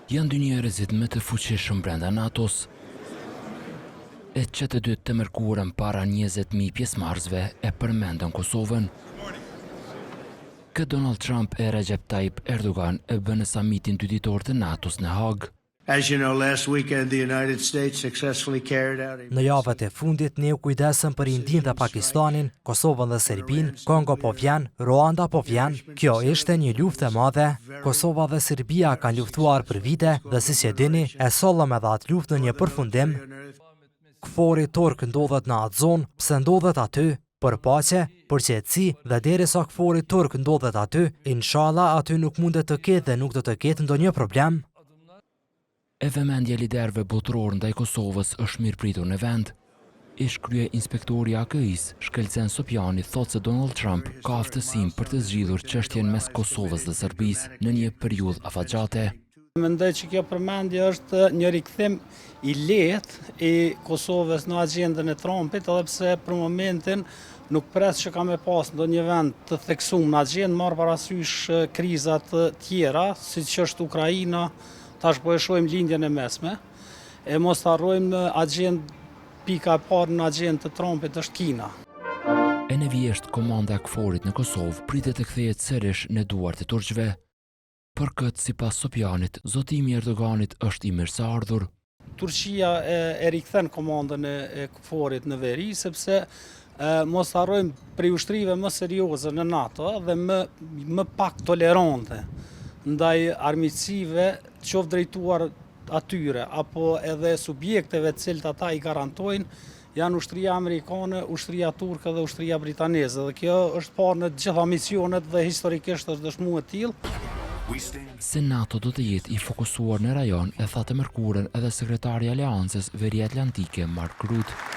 Janë dy njerëzit më të fuqishëm brenda NATO-s. E që të dy të mërkurën para 20.000 pjesëmarrësve e përmendën Kosovën. Këtë Donald Trump e Recep Tayyip Erdogan e bënë në samitin dyditor të NATO-s në Hagë. As you know, last weekend the United States successfully carried out a Në javët e fundit ne u kujdesëm për Indinë dhe Pakistanin, Kosovën dhe Serbinë, Kongo po vjen, Ruanda po vjen. Kjo ishte një luftë e madhe. Kosova dhe Serbia kanë luftuar për vite dhe siç e dini, e sollëm edhe atë luftë në një përfundim. KFOR-i turk ndodhet në atë zonë, pse ndodhet aty? Për paqe, për qetësi dhe derisa KFOR-i turk ndodhet aty, inshallah aty nuk mundet të ketë dhe nuk do të ketë ndonjë problem. E vëmendja e liderëve botëror ndaj Kosovës është mirëpritur në vend. Ish krye inspektori i AKI-s, Shkëlzen Sopjani, thotë se Donald Trump ka aftësinë për të zgjidhur çështjen mes Kosovës dhe Serbisë në një periudhë afatgjate. Mendoj që kjo përmendje është një rikthim i lehtë i Kosovës në agjendën e Trumpit, edhe pse për momentin nuk pres që ka me pas ndonjë vend të theksuar në agjendë, marrë parasysh krizat tjera, siç është Ukraina, tash po e shohim lindjen e mesme, e mos të harrojmë agjendë, pika e parë në agjendë të Trumpit është Kina. E në vjeshtë, komanda e KFOR-it në Kosovë pritet të kthehet sërish në duart e turqve. Për këtë, sipas Sopjanit, zotimi i Erdoganit është i mirëseardhur. Turqia e, e rikthen komandën e, e KFOR-it në veri, sepse e, mos harrojmë prej ushtrive më serioze në NATO dhe më, më pak tolerante ndaj armiqësive qoftë drejtuar atyre apo edhe subjekteve të cilët ata i garantojnë janë ushtria amerikane, ushtria turke dhe ushtria britaneze dhe kjo është parë në të gjitha misionet dhe historikisht është dëshmuar e tillë. Se NATO do të jetë i fokusuar në rajon e tha të mërkurën edhe sekretari i Aleancës Veri Atlantike Mark Rutte.